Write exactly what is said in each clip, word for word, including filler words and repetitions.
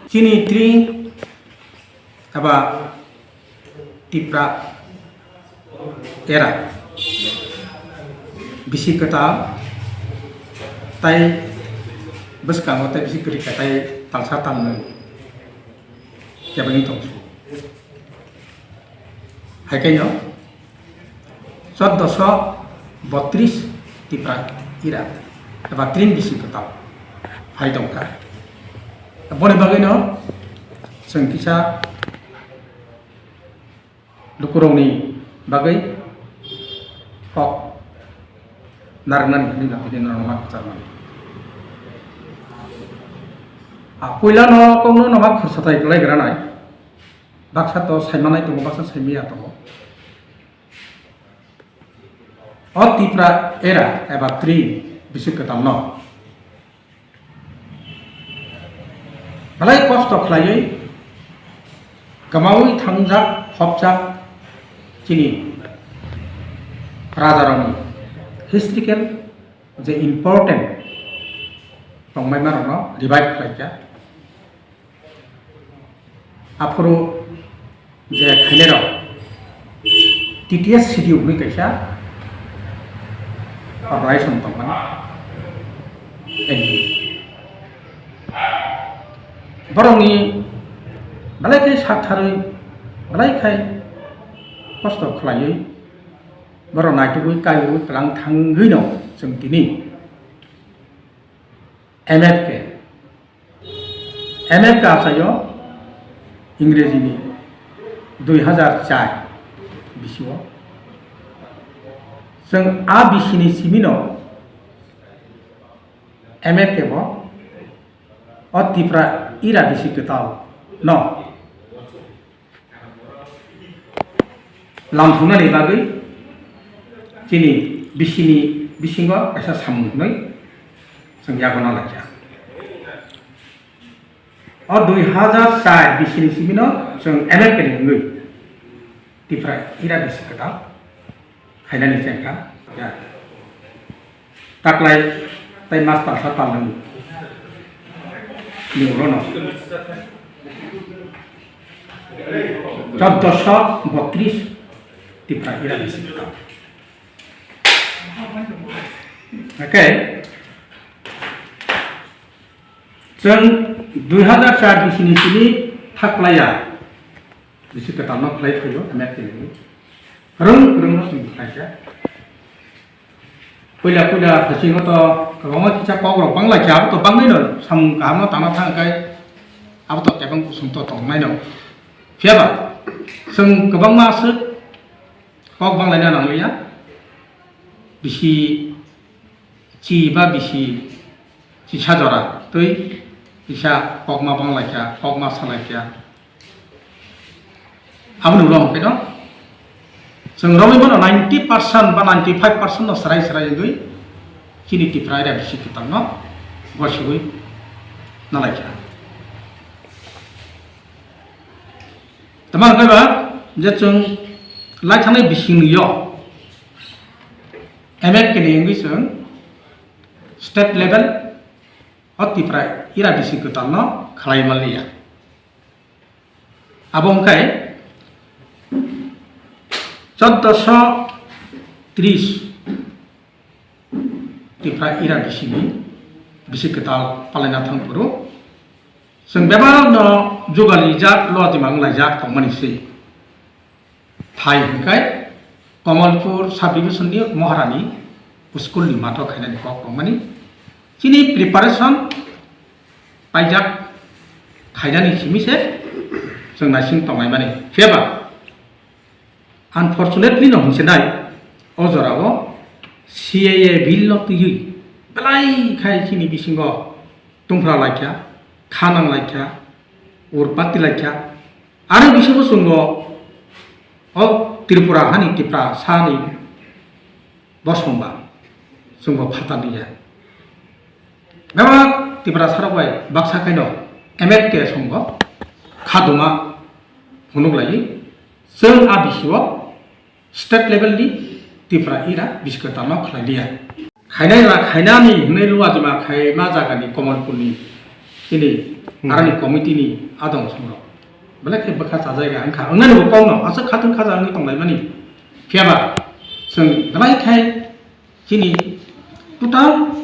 Chini tri aba Tipra era bisi kwtal tai bwskango tai bisi kwrwi kha tai talsa talnwi kebengwi tongsu. Hai khe no choddoso botris Tipra era eba tring bisi kwtal phai tongkha. Boni bagwi no chwng kisa lukurokni bagwi kok narwknani hwnwi no tini norok ma kwchar mani. A puila no kokno no ma khursa thai kwlai gra nai. Baksa to saimanai tongo, baksa saimaya tongo. O Tipra era eba tri bisi kwtal no belai kosto khlaiwi kwmawi thangjak, phobjak chini rajarokni historical je important tongmaimarokno revive khlaikha. Aphuru je khainairok T T S C D hwnwi kaisa organization tongmani. Borokni belai khe saktharwi, belai khai kosto khlaiwi, borok naitugwi, kaiwi, tlang thangwino chwng tini M F K, M F K achaio Ingrejini dui hazar char bisio. Chwng a bisini simino M F K bo o Tipra era bisi kwtal no lamthungnani bagwi chini bisini bisingo kaisa samung hwnwi chwng yago nalaikha. O dui hazar char bisini simino chwng M F K ni wngwi Tipra era bisi kwtal khainani chengkha. Ya. Taklai tai mas talsa talnwi ni ulo no choddoso botris Tipra era bisi kwtal. Okay. Chwng dui hazar char bisini simi thaklaiya. Bisi kwtalno khlai phaio, M F K ni. Rwng, rwngno chwng khlaikha. Puila, puila, bisingo to kwbangma kisa kokrok banglaikha, abo to bangwino samung kahamno tangna thang khe, abo to kebeng kusung to tongnaino. Phiyaba, chwng kwbangma aswk kok banglaina nangliya. Bisi chi ba bisi chisa jora twi kisa kokma banglaikha, kokma salaikha. Aboni ulo hwnkhe no chwng romwi mano ninety percent ba ninety five percent no srai srai wngwi chini Tipra era bisi kwtalno gosiwi nalaikha. Tama hwnkhe ba je chwng lai thangnai bisingni yo M F K ni wngwi chwng state level o Tipra era bisi kwtalno khlai manliya. Abo wngkhe choddoso tris Tipra era bisini bisi kwtal palaina thang phuru chwng bebak no jugalijak, lodima wnglaijak tongmani se. Thai hwnkhe Kamalpur sub division ni Maharani school ni mathok khainani kok tongmani. Chini preparation paijak khainani simi se chwng naising tonglaimani. Phiyaba unfortunately no hwnse nai o jorao C A A bill no twiwi belai khai chini bisingo tungphra laikha, kha nang laikha, urpati laikha. Ani bisingo chwngno o Tripura hani Tipra sani bosongba chwngbo phatar liya. Bebak Tipra sarok bai baksa kaino M F K songbo khaduma phunuk lai chwng a bisio state level ni Tipra era bisi kwtalno khlai liya. Khainai la khainani hwnwi Luajima khaima jagani Kamalpurni Chini Hmm. aroni committee ni adong songrok belai khe bwkha chajaiga wngkha, wngnani bo kokno aswk khatwng khaja wngwi tonglaimani. Phiyaba chwng belai khai chini total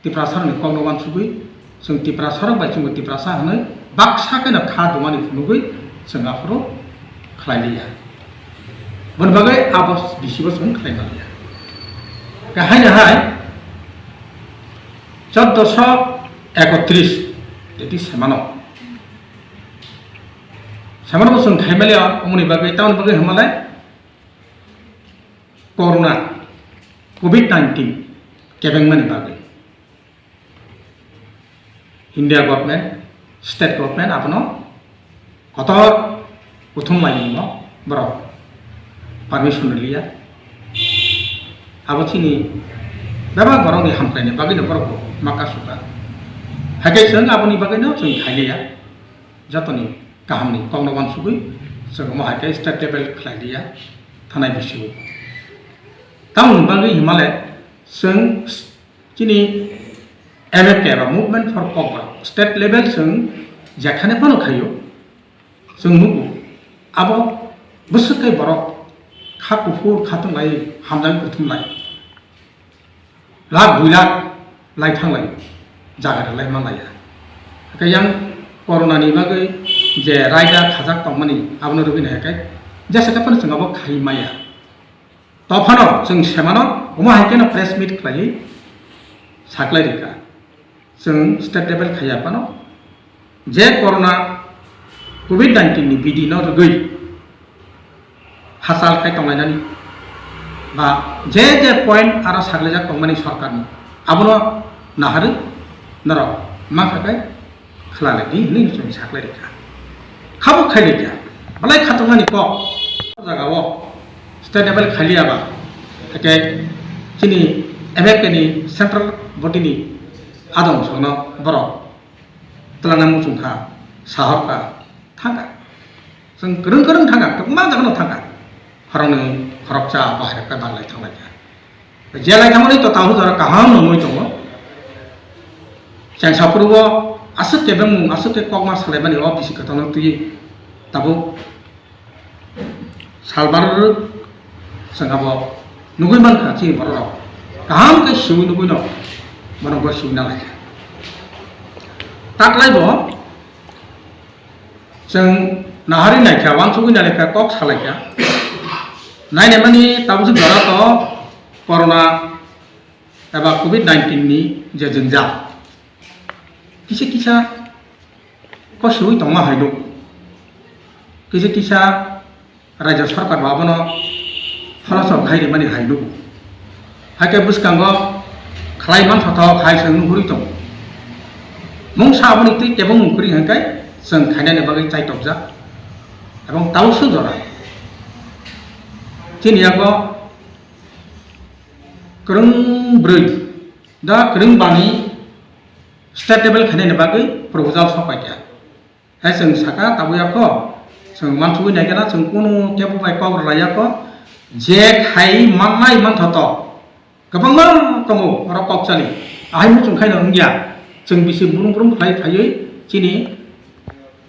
Tiprasarokni kokno uansugwi chwng Tiprasarok bai chwngbo Tiprasa hwnwi baksa kheno kha dumani phunugwi chwng aphuru khlai liya. Boni bagwi abo bisibo chwng khlai man liya. Khe haino hai chauddosho ekotris tei semano. Semano bo chwng khai man liya, omoni bagwi, tamoni bagwi hwnmalai corona, covid nineteen kebengmani bagwi. India government, state government abono kotor kuthum laimano borok permission rwliya. Abo chini bebak borokni hamkraini bagwino borok bo maka suka. Hai khe chwng aboni bagwino chwng khailiya. Jotoni kahamni kokno uansugwi chwng omo hai khe state level khlai liya thanai bisio. Tamoni bagwi hwnmale chwng chini M F K ba Movement for Kokborok state level chwng jekhane phano khaio, chwng nugo abo bwswk khe borok kha kuphur khatwng lai hamjak kuthum lai. Lakh dui lakh lai thanglai, jaga rwlai manlaiya. Hakhe yang corona ni bagwi je raida khajak tongmani abono rwgwi nai hakhe jesa khe phano chwng abo khai maya. Tophano chwng semano omo hai kheno press meet khlaiwi saklai rikha. Chwng state level khaiya phano je corona covid nineteen ni bidi no rwgwi hachal khai tonglainani ba je je point aro saglaijak tongmani sorkarni abono naharwi norok mankha khe khlalaidi hwnwi chwng saklai rikha. Khabo khailai kha, belai khatungmani kok o jagao state level khailiyaba, hakhe chini M F K ni central body ni adong songno borok twlangna muchung kha, sahor kha, thang kha. Chwng kwrwng kwrwng thang kha, kwbangma jagano thang kha. Khoroknwi khoroksa bo hai rok khe banglai thang lai kha. Je lai thangmani to tabuk jora kaham nungwi tongo. Cheng saphuru bo aswk khe bemung, aswk khe kokma salaimani o bisi kwtalno twiwi tabuk salbar rwk chwng abo nugwi mankha chini borok rok. Kaham khe siwi nugwino bono bo siwi nalaikha. Taklai bo chwng naharwi naikha, uansugwi nalaikha, kok salaikha. Nainai mani tabuk jora to corona eba covid nineteen ni je jwngjal kisa kisa kosiwi tongma hai nuk. Kisa kisa Rajya Sarkar bo abono phola sok khai rimani hai nuk. Hai khe bwskango khlai manthothok hai chwng nuhurwi tongo. Mungsa aboni twi kebo mung kwrwi hwn khe chwng khainani bagwi chaitokjak. Ebong tabukso jora chini yago kwrwng bwrwi da kwrwng bani state level khainani bagwi proposal sok paikha. Hai chwng saka tabuk yakho, chwng uansugwi naikhe na chwng kunu kebo bai kok rwlai yakho, je khai mannai manthoto kwbangma tongo oro kok chali. Ahai muchung khaino wngya, chwng bisi brum brum khlai phaiwi chini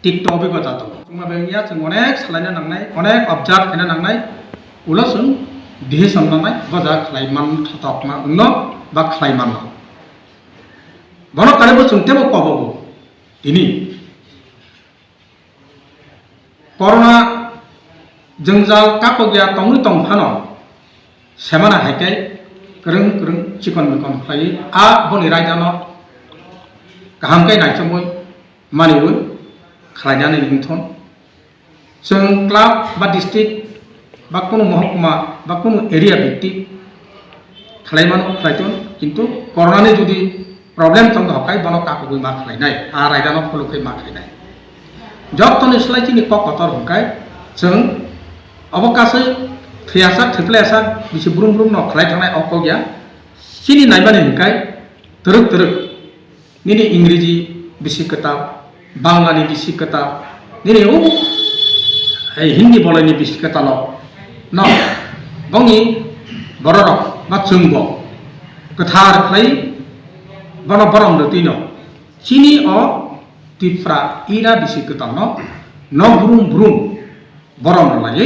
TikTok obibota tongo. Chwngma bai wngya chwng onek salaina nangnai, onek observe khaina nangnai, ulo chwng decision nangnai, boja khlai man thotok ma wngno ba khlai manno. Bono karibo chwng tebo kobogo tini. Corona jwngjal kakokya tongwi tong phano semana hai khe kwrwng kwrwng chikon mikon khlaiwi a boni raidano kaham khe naichomwi maniwi khlainani wngthon. Chwng club ba district ba kunu mohokuma ba kunu area bhittik khlai mano khlai ton, kintu corona ni jodi problem tong kha, hai bono kakugwi ma khlai nai, a raida no follow khai ma khlai nai. Joto ni slai chini kok kotor hwnkhe chwng obo kasai thwiyasak thwiplayasak bisi brum brum no khlai thangnai o kok ya. Chini naimani hwnkhe twrwk twrwk nini Ingreji bisi kwtal, Banglani bisi kwtal, nini o, eh, Hindi bolaini bisi kwtalo no bongni bororok ba chwngbo kwthar khlai bono borom rwtwino chini o Tipra ira bisi kwtalno nok brum brum borom rwlaiwi,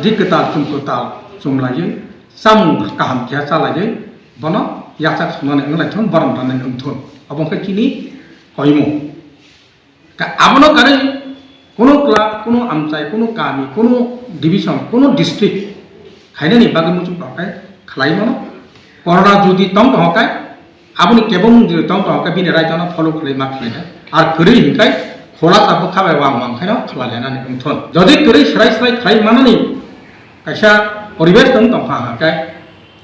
ri kwtal chum kwtal chumlaiwi, chamung kaham khe chalaiwi, bono yachak sonani wnglaithun, borom tanani wngthun. Obo wngkha chini koimung. Ka-, abono karwi kuno club, kuno amchai, kuno kami, kuno division, kuno district khainani bagwi muchung tongkhe khlai mano. Corona jodi tong tongkhe, aboni kebo mung jodi tong tongkhe, bini raitano follow khlai ma khlainai. Ar kwrwi hinkhai khola tabuk khabai wang wang khaino khlai lainani wngthun. Jodi kwrwi swrai swrai khlai manani kaisa poribesh tong tongkha hwnkhe,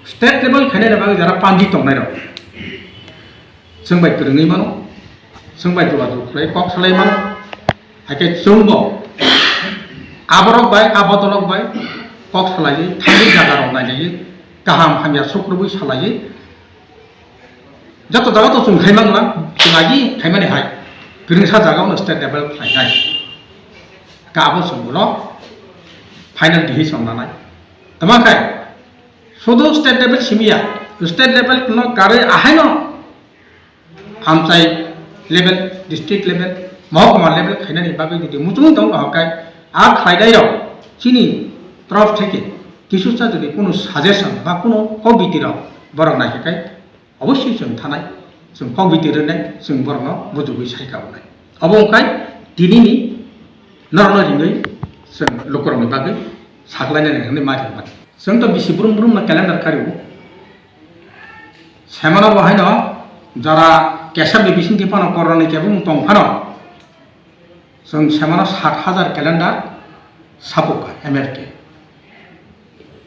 state level khainani bagwi jara panji tongnairok. Chwng bai kwrwngwi mano, chwng bai duga duga khlai kok salai mano. Hai khe chwngbo aborok bai, abodolok bai kok salaiwi, thangwi jaga rok nailaiwi, kaham hamya sukrubwi salaiwi, joto jaga to chwng khai mangla, chwng agi khaimani hai kwrwngsa jaga ono state level khlainai. Ka abo chwng bono final decision nanai. Tamo khe sudu state level simiya, state level no karwi ahaino amchai level, district level, mohokuma level khainani bagwi jodi muchung tong kha hwnkhe, a khlainairok chini torof theke kisusa jodi kunu suggestion ba kunu kok biti rok borok naikhe khai, obossoi chwng thanai, chwng kok biti rwnai, chwng borokno bujugwi saikha hwnai. Obo wngkhai tinini norokno ringwi chwng lukurokni bagwi saklainani hwnwi ma ringmani. Chwng to bisi brum brum no calendar kario. Semano bo haino jora kesabni bisingtwi phano kororokni kebengmung tong phano, chwng semano sat hajar calendar sapukha M F K.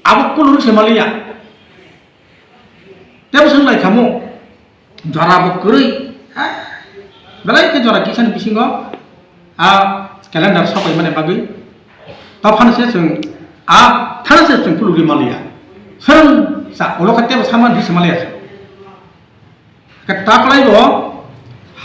Abo kuluruk se maliya. Tebo chwng lai khamu, jora bo kwrwi, ha, belai khe jora kisani bisingo, a calendar sopai mani bagwi, to phano se chwng, a phano se chwng kulugwi maliya. Swrwng sa, ulo kha tebo sama di se maliya. Khe taklai bo,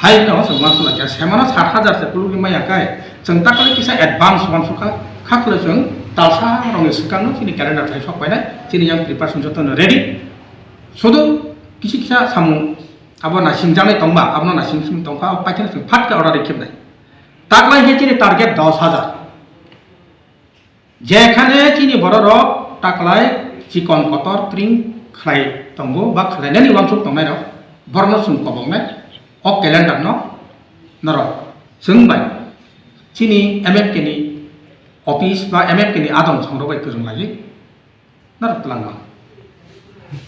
hai no chwng uansuk lai kha, semano sat hajar se kulugwi maya khai, chwng taklai kisa advance uansuk kha, khaklai chwng talsa rongni swkangno chini calendar thai sok painai, chini yang preparation jotono ready. Sudu kisi kisa samung abo naisingjaknai tongba, abono naising sing tongkha, abo paithakno chwng phatka order rikhe bwnai. Taklai khe chini target dos hajar. Jekhane chini bororok taklai chikon kotor kring khlai tongo ba khlainani uansuk tongnairok, borokno chwng koboknai o calendar no norok chwng bai chini M F K ni office ba M F K ni adong songrok bai kwrwng laiwi norok twlang mano.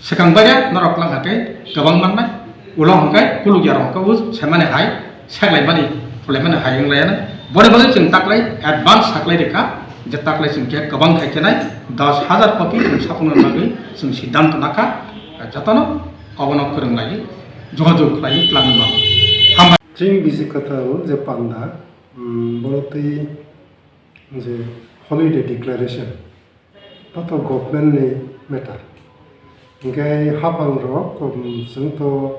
Swkang bai norok twlang kha tei kwbang mannai. Ulo hwnkhe kulukya rok hwnkhe o semani hai seklaimani, phulaimani hai wng laiya nai. Boni bagwi chwng taklai advance saklai rikha je taklai chwng khe kwbang khai khe nai dos hajar copy chwng sapungna bagwi chwng siddhanto nakha. Jotono obono kwrwng laiwi jogajog khlaiwi twlangwi mano. Hambai. Chini bisi kwtal je panda, mm, bono twi je holiday declaration. Bo to government ni matter. Hinkhe haphang rok, um, chwng to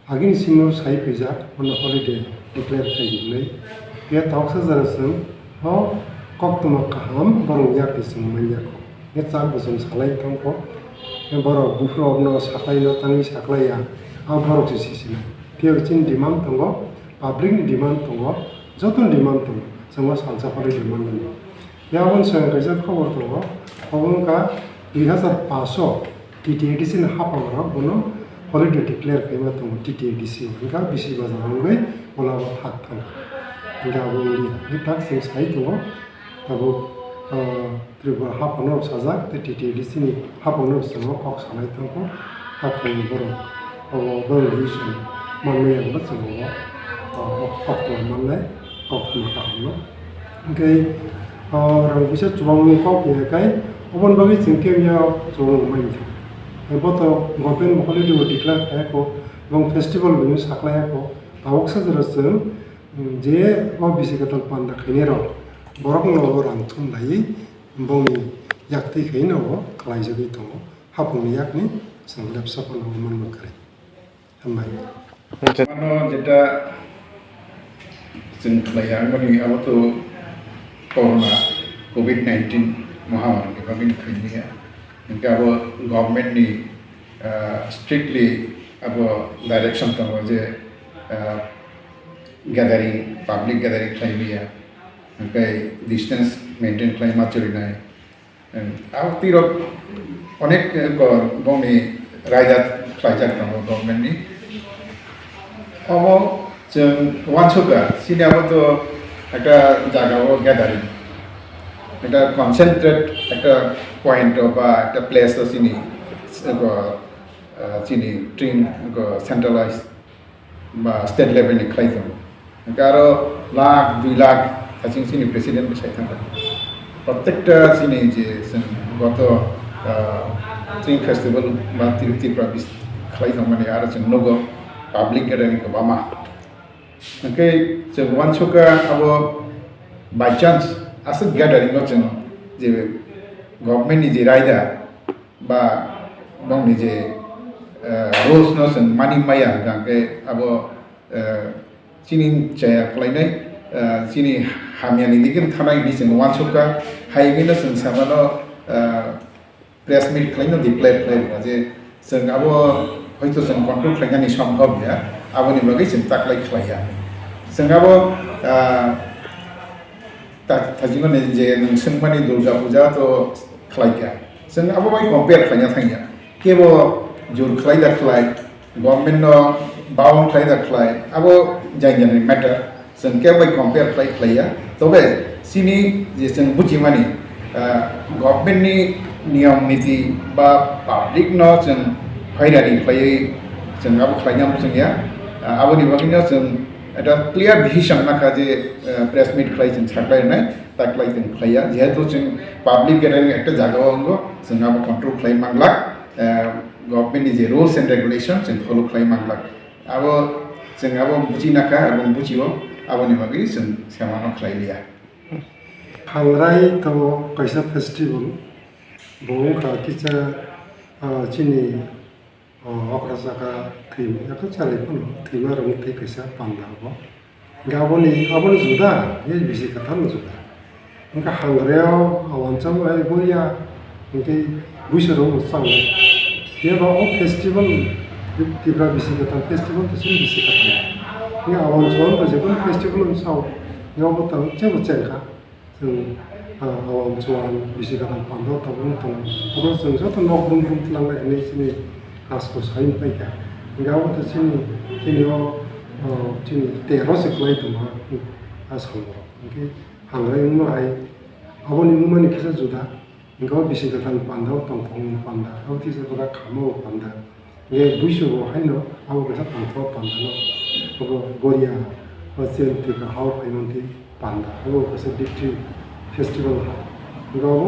agini simi sai phaijak, bono holiday declare khai hinwi. Phiya toksa jora chwng o koktwma kaham borok yakni chwng manya kho. Hinkhe chak bo chwng salai thangkho. Hinkhe borok buphuru rokno saklaino tangwi saklaiya, a borok se sisinai. Phiya chini demand tongo, public ni demand tongo, jotoni demand tongo, chwng o salsa holiday manmani. Phiya aboni swkang kaisa khobor tongo, obo wngkha dui hazar paanch o T T A D C ni haphangrok bono holiday declare khaima tongo T T A D C o, wngkha bisi baja wngwi bola bo thak thang. Wngkha abo wngya, wngkha tak chwng sai tongo, tabuk, ah, Tripura haphangrok sajak tei T T A D C ni haphangrok chwng kok salai tongo, haphangni borok. Obo borok decision manmaya hwnba chwng obo, o, o, koktwma mannai, koktwma kahamno. Hinkhe, o, rang kisa chubamung kok ya khai, oboni bagwi chwng khe ya chubamung manya. Bo to government bo holiday bo declare khaya kho, bo festival bo saklaiya kho, tabuksa jora chwng, mm, je o bisi kwtal panda khainai rok, borokno rang thum laiwi bongni yaktwi khaino bo khlaijagwi tongo. Haphangni yakni chwng lepsa phano manma kwrwi. Hambai. Ano jeta chwng khlaiya, ang mani abo to corona, covid nineteen mahamari ni bagwi khaimya. Hinkhe abo government ni, ah, strictly abo direction tongo je, ah, gathering, public gathering khlai maya, hwnkhe distance maintain khlai ma churinai. Abo twi rok onek, eh, ko bongni raida khlaijak tongo government ni. Obo chwng uansukha, chini abo to ekta jaga o gathering, ekta concentrate, ekta point o ba ekta place o chini, eh, ko, eh, chini tring, eh, ko centralize ba state level ni khlai tongo. Hwnkhe aro lakh, dui lakh haching chini president bo sai thangkha. Prottekta chini je chwng goto, ah, Tring festival ba Tri-, Tripura bis khlai tongmani aro chwng nugo public gathering kwbangma. Hwnkhe chwng uansukha abo by chance aswk gathering o chwng je government ni je raida ba bongni je, eh, rules no chwng mani maya hwnkha hwnkhe abo, eh, chini chaya khlainai, eh, chini hamyani digin thanai hinwi chwng uansukha. Hai wngwi no chwng samano, eh, press meet khlaino declare khlai rwkha je chwng abo hoito chwng control khlainani sombhob ya, aboni bagwi chwng taklai khlaiya. Chwng abo, ah, ta-, thajimani je nwng swngmani Durga Puja to khlaikha, chwng abo bai compare khlaina thangya. Kebo jur khlai da khlai, government no bound khlai da khlai, abo jai jani matter. Chwng kebo bai compare khlai khlaiya. Tobe chini je chwng bujimani, ah, government ni niyom niti ba public no chwng hairani khlaiwi chwng abo khlaina muchungya. Ah, aboni bagwino chwng ekta clear decision nakha je, ah, press meet khlai chwng saklai rwnai, ta khlai chwng khlaiya. Jehetu chwng public gathering ekta jaga o wngo, chwng abo control khlai manglak. Ah, government ni je rules and regulation chwng follow khlai manglak. Abo chwng abo buchi nakha, abo buchio, aboni bagwi chwng semano khlai liya. Hangrai to kaisa festival, bo wngkha kisa, ah, chini, ah, okra saka thwima, yakho chari phano thwima rwng tei kaisa panda bo. Hwnkhe aboni, aboni juda, ye bisi kwthang juda. Hwnkhe hangreo, awansa bo hai goya, hwnkhe buisorok bo chao. Phiya ba o festival, Tipra bisi kwthang festival to chini bisi kwthang. Hwnkhe awansa bo to jekunu festival wng chao. Phiya bo to chebo chengkha. Chwng, ah, awansa bisi kwthang pando tabuk tongo. Oro chwng joto nok brum brum twlangnai hinwi chini kasko sai paikha. Hwnkhe abo to chini, chini o, ah, chini tero se kwlai tongo, ah, samung rok. Hwnkhe Hangrai wngma hai, aboni wngmani kisa juda, hwnkhe o bisi kwthang panda, o tongthokni panda, abo kisa bwkha khama o panda. Hwnkhe buisu bo haino abo kisa tongthok panda no, abo goria, o chel twi kahao phaimantwi panda, abo kisa victory festival hai. Hwnkhe abo